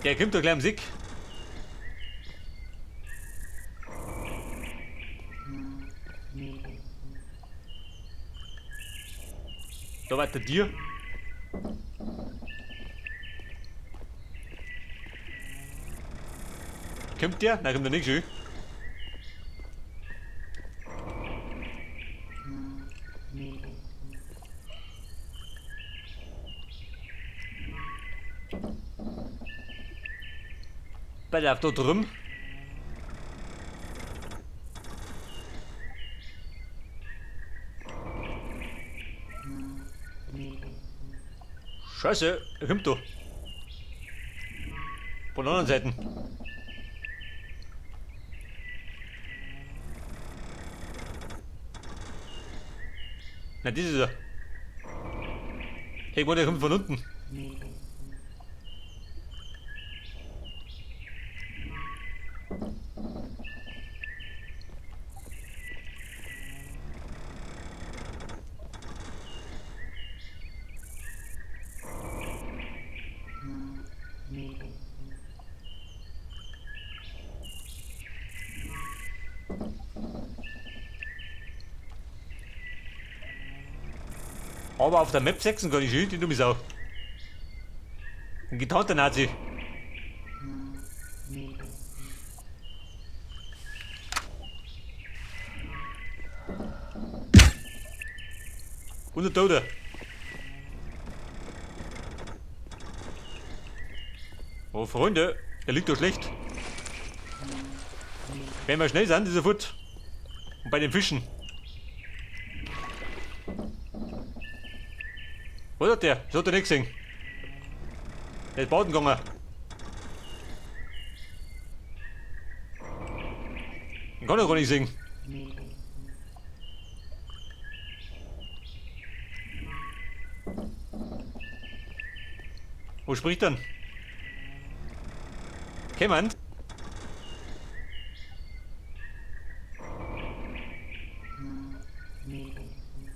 Der kommt doch gleich am Sick. Da war der Tier. Kommt der? Nein, kommt der nicht schön. Pass auf, da drüben. Scheiße, er kommt da. Von der anderen Seite. Na, das ist er. Hey, der kommt von unten. Aber auf der Map 6 kann ich schön, die dumme Sau. Ein getarnter Nazi. Und der Tote. Oh Freunde, der liegt doch schlecht. Wenn wir schnell sind, ist er fort. Und bei den Fischen. Was hat der? Das hat er nicht gesehen. Der ist baden gegangen. Den kann er gar nicht sehen. Wo spricht denn? Jemand?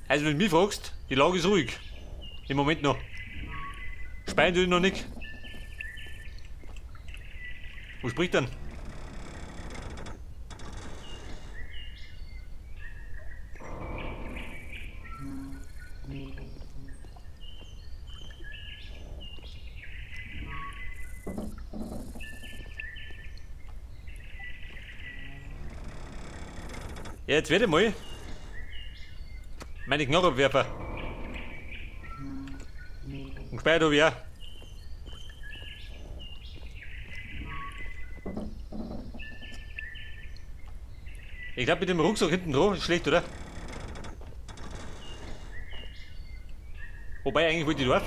Also wenn du mich fragst, die Lage ist ruhig. Im Moment noch. Speien tue ich noch nicht. Wo spricht denn? Ja, jetzt werde ich mal meine Knarre werfen. Und gespeichert habe ich auch. Ich glaube, mit dem Rucksack hinten dran ist schlecht, oder? Wobei, eigentlich wollte ich da rauf.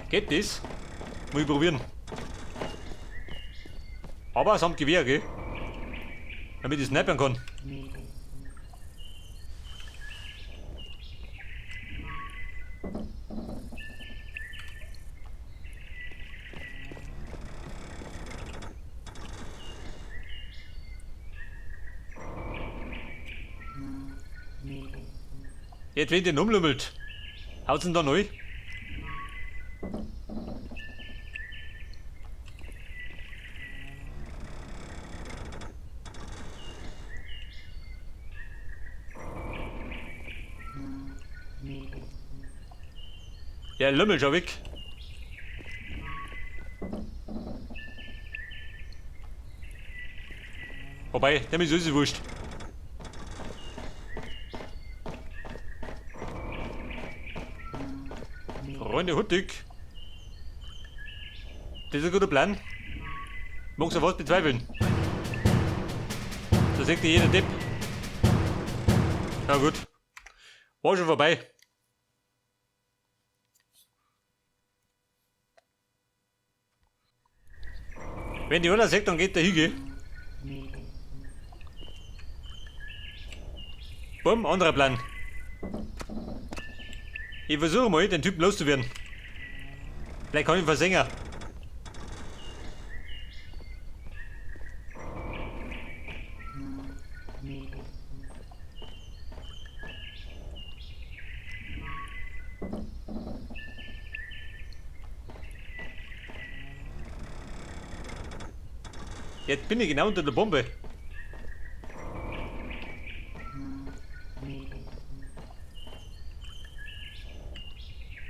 Geht das? Muss ich probieren. Aber samt Gewehr, gell? Damit ich snipern kann. Jetzt, wenn den umlümmelt, haut's ihn da neu? Der lümmelt schon weg. Wobei, dem ist sowieso wurscht. Freunde, huttig. Das ist ein guter Plan. Magst du was bezweifeln? Da sieht dir jeder Depp. Na gut. War schon vorbei. Wenn die einer sagt, dann geht der hin, Bumm, anderer Plan. Ich versuche mal, den Typen loszuwerden. Vielleicht kann ich ihn versenken. Jetzt bin ich genau unter der Bombe.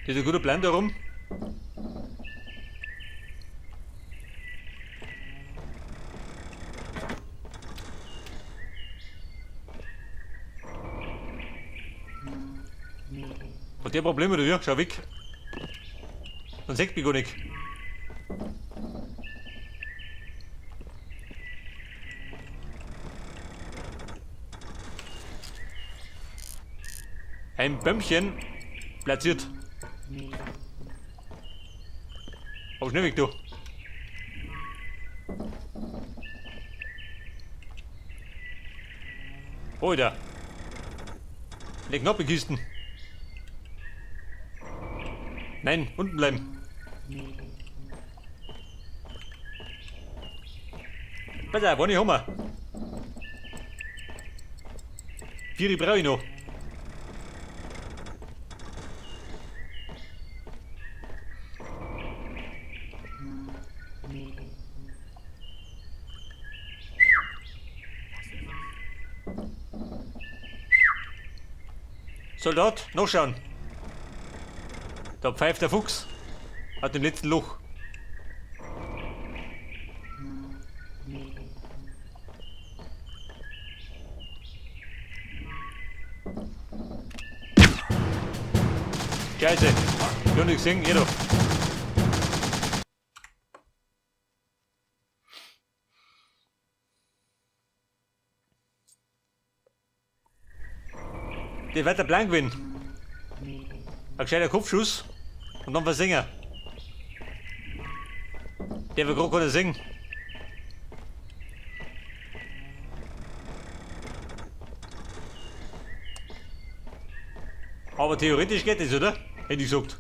Das ist ein guter Plan da rum. Hat der Probleme oder wie? Schau weg. Dann sieht mich gar nicht. Ein Bömmchen platziert. Aber schnell weg, du. Alter. Leg noch die Kisten. Nein, unten bleiben. Besser, wo nicht Hummer. 4 brauche ich noch. Soldat, noch schauen. Da pfeift der Fuchs. Hat dem letzten Loch. Scheiße. Ich hab nichts gesehen, ihr doch. Der wird der Plan gewinnen. Ein gescheiter Kopfschuss und dann versingen. Der wird gerade keiner singen. Aber theoretisch geht das, oder? Hätte ich gesagt.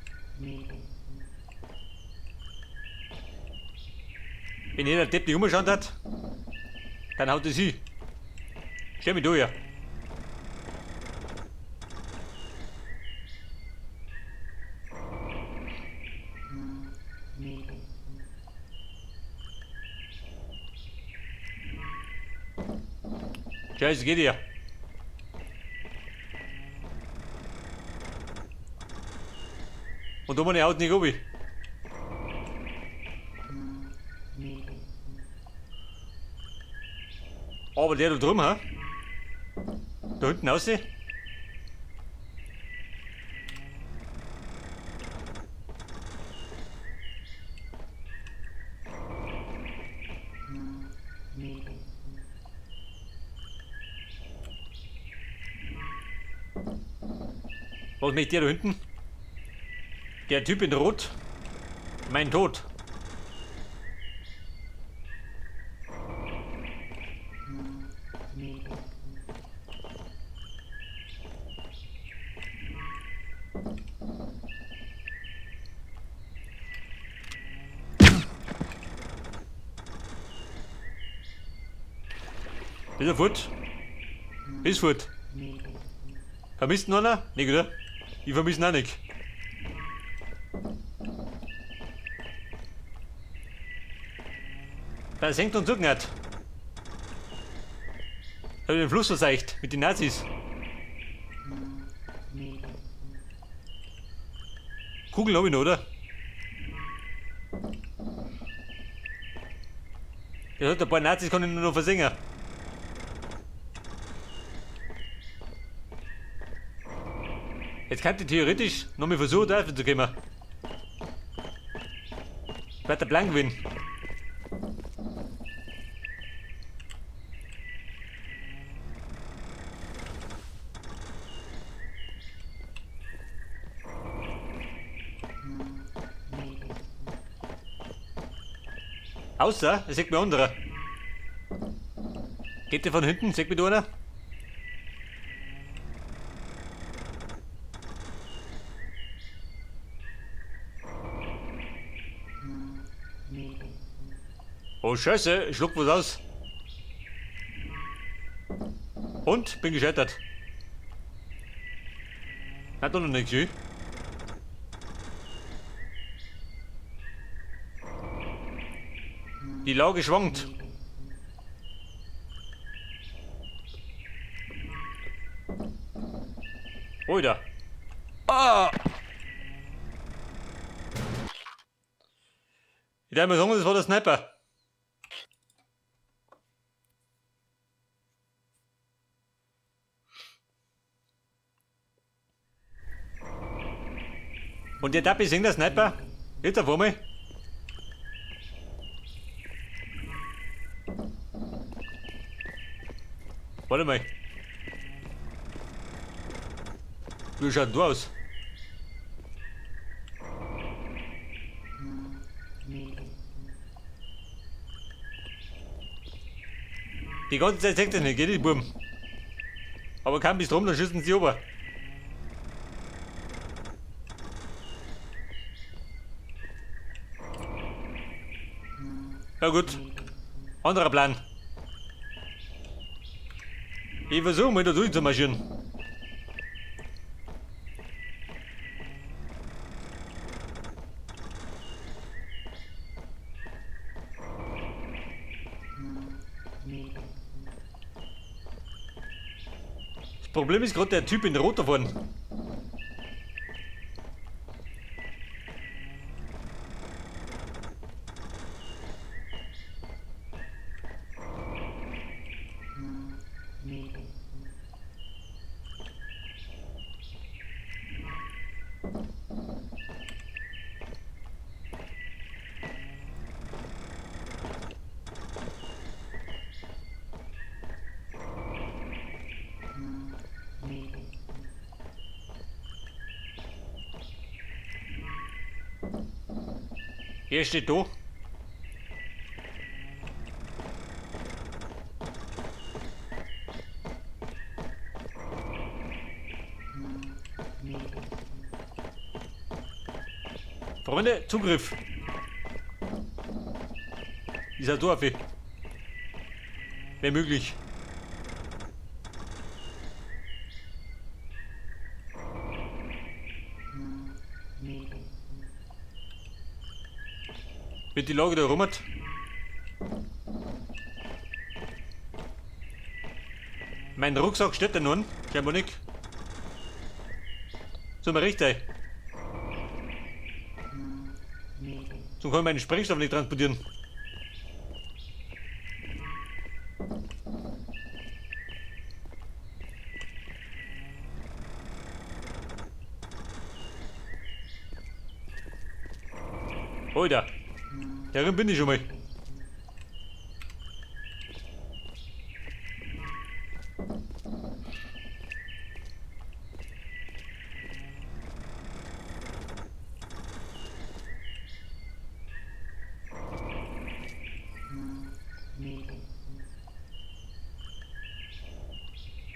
Wenn jeder Depp nicht umgeschaut hat, dann haut es sie. Stell mich durch, ja. Scheiße, geht ja. Und da meine haut nicht runter. Aber der da drüben, hä? Da hinten raus. Was möchte der da hinten? Der Typ in Rot. Mein Tod. Ist er fort? Ist fort. Vermisst ihn einer? Nicht, oder? Ich vermisse ihn auch nicht. Da senkt und nicht. Hab ich den Fluss verseucht mit den Nazis. Kugeln hab ich noch, oder? Der hat ein paar Nazis, kann ich nur noch versenken. Jetzt könnte ich theoretisch noch mal versuchen, da zu kommen. Ich werde der Plan gewinnen. Außer, es sieht mir anderer. Geht der von hinten? Sieht mich da einer? Oh Scheiße, schluck was aus. Und bin gescheitert. Hat doch noch nichts, schön. Die Lage schwankt. Oida. Ah! Ich darf mal sagen, das war der Sniper. Und der darf ich sehen, der Sniper? Jetzt auf einmal. Warte mal. Wie schaut du aus? Die ganze Zeit sagt er nicht, geht die Buben. Aber kaum bis drum, dann schießen sie rüber. Ja gut. Anderer Plan. Ich versuche mal da durchzumarschieren. Das Problem ist gerade der Typ in Rot da vorne. Er steht da. Freunde, Zugriff. Ist er da, Wäre möglich. Wird die Lage da rum? Mein Rucksack steht da nun, scheinbar nicht. So, mal recht, ey. So kann ich meinen Sprengstoff nicht transportieren. Alter. Darin bin ich schon mal.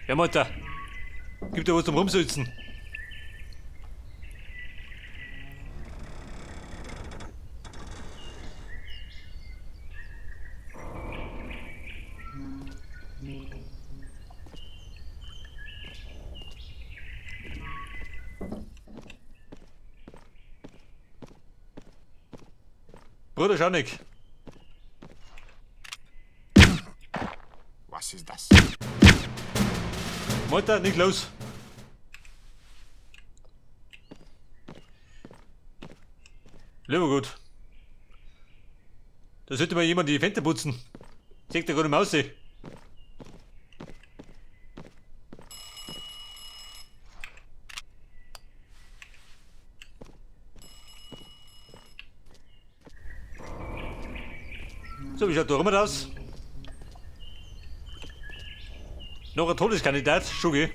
Ja, Mutter. Gib dir was zum Rumsitzen. Bruder, schau nicht. Was ist das? Mutter, nicht los. Lieber gut. Da sollte mal jemand die Fenster putzen. Sieht da gar nicht mehr aus. So, wie schaut da rum aus? Noch ein Todeskandidat, Schugi.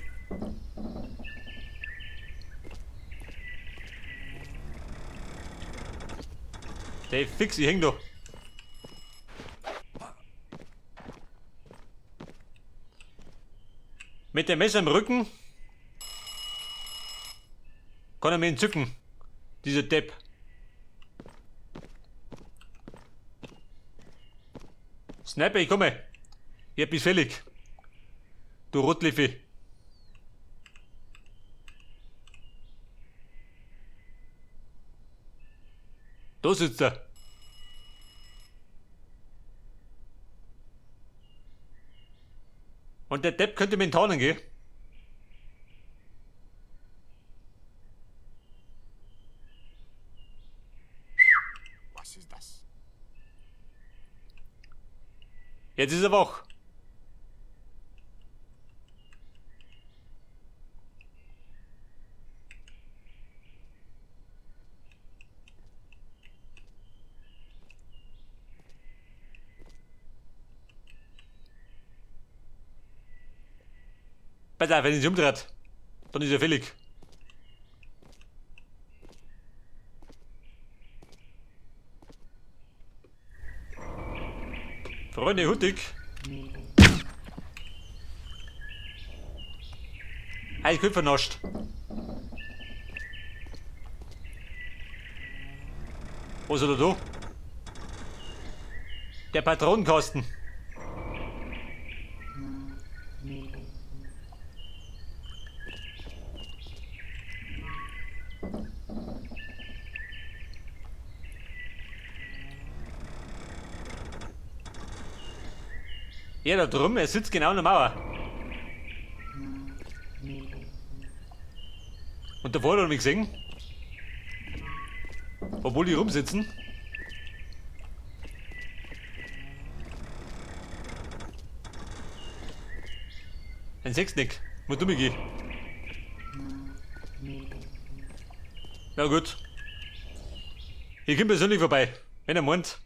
Der fix, ich häng da. Mit dem Messer im Rücken kann er mich entzücken. Dieser Depp. Sniper, ich komme. Ich hab mich fällig. Du Rotliffi. Da sitzt er. Und der Depp könnte mit tarnen gehen. Was ist das? Jetzt ist er wach. Pass auf, wenn er sich umdreht, dann ist er fällig. Freunde, huttig. Ah, ich bin vernascht. Was ist er da? Der Patronenkasten. Ja, da drüben, er sitzt genau an der Mauer. Und davor hat er mich gesehen. Obwohl die rumsitzen. Ein Sechsnick. Muss dumm gehen. Na gut. Ich komme persönlich vorbei, wenn er meint.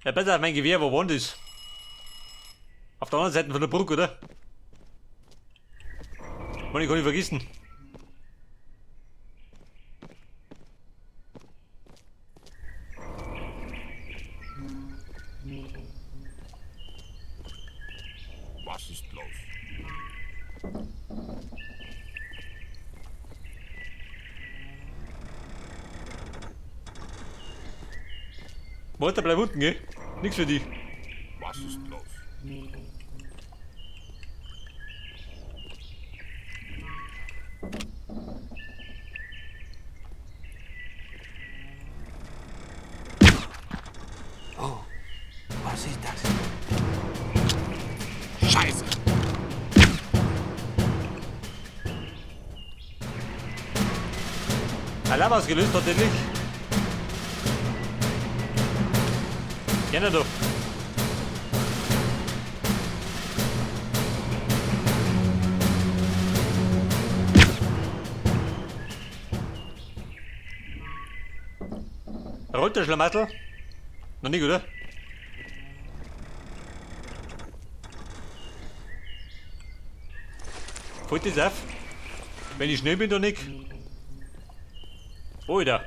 Ja, besser auf mein Gewehr, wo wohnt ist. Auf der anderen Seite von der Brücke, oder? Mann, ich kann nicht vergessen. Was ist los? Walter, bleib unten, gell? Nix für dich. Was ist los? Oh, was ist das? Scheiße! Alarm ausgelöst, tatsächlich. Gerne doch. Rollt der Schlamassel? Noch nicht, oder? Fällt das auf? Wenn ich schnell bin, dann nicht. Alter.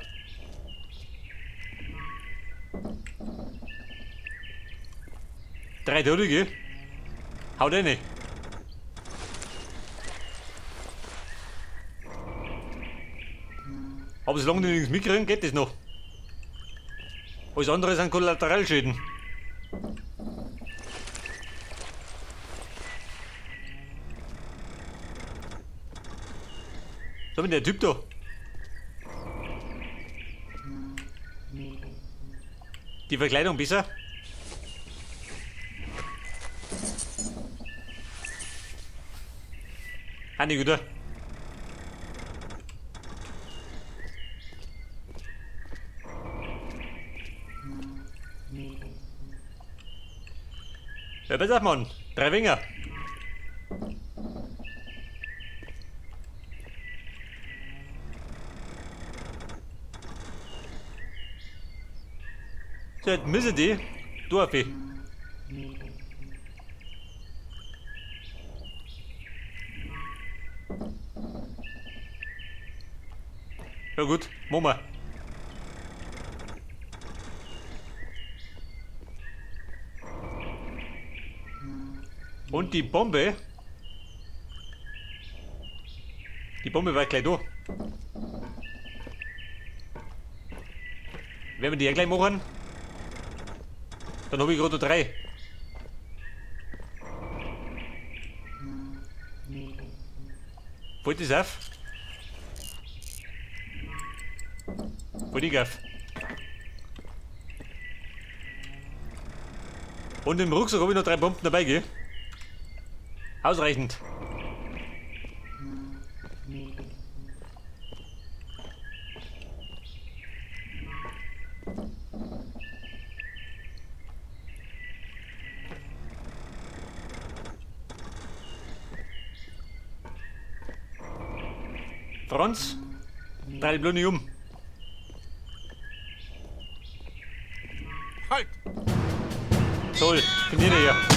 Drei Tote, gell? Haut rein. Aber solange die nichts mitkriegen, geht das noch. Alles andere sind Kollateralschäden. So, mit der Typ da. Die Verkleidung besser. Handy, wieder. Ja, besser, Mann. 3 Winger. So, jetzt müssen die durch. Ja gut, machen wir. Und die Bombe. Die Bombe war gleich da. Werden wir die ja gleich machen? Dann habe ich gerade noch 3. Fällt das auf? Fällt nicht auf. Und im Rucksack habe ich noch 3 Bomben dabei, gell? Ausreichend. Franz, dreh die Blonde um. Halt! Toll, bin ich ja.